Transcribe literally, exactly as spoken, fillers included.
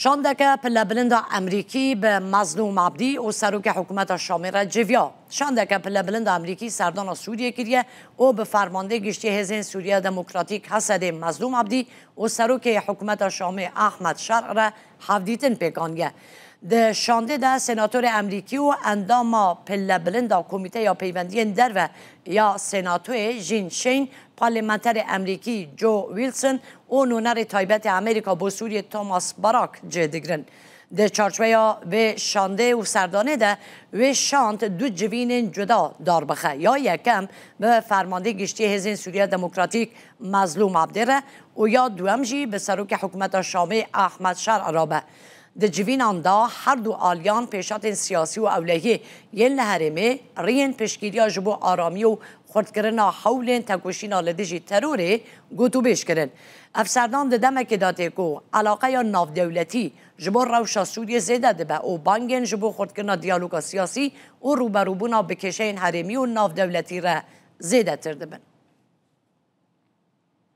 Şandeke pilebilind a Emerîkî bi Mezlûm Abdî û serokê hikûmeta Şamê re civiya. Şandeke pilebilind a Emerîkî serdana Sûriyê kiriye û bi fermandê giştî Hêzên Sûriya Demokratîk, Hesedê, Mezlûm Abdî û serokê hikûmeta Şamê Ahmed Şer re hevdîtin pêk aniye. Di şandê de senatorê Emerîkî û endama pilebilind a Komîteya Peywendiyên Derve ya Senatoyê Jean Shaheen, parlamenterê Emerîkî Joe Wilson û nûnerê taybet ê Amerîka bo Sûriyê Thomas Barak cih digirin. Di çarçoveya vê şandê û serdanê de wê şand du civînên cuda darbixe. Ya yekem bi fermandê giştî Hêzên Sûriya Demokratîk Mezlûm Abdê re û ya duwem jî bi serokê hikûmeta Şamê Ahmed Şer re be. Di civînan de her du aliyan pêşhatên siyasî û ewlehiyê yên li herêmê riyên piştgiriya ji bo aramî û xurtkirina hewlên tekoşîna li dijî terorê gotûbêj kirin. Ev serdan di demekê de tê ku eleqeya navdewletî ji bo rewşa Sûriyê zêde dibe û bangên ji bo xurtkirina diyaloga siyasî û rûberûbûna bi kêşeyên herêmî û navdewletî re zêdetir dibin.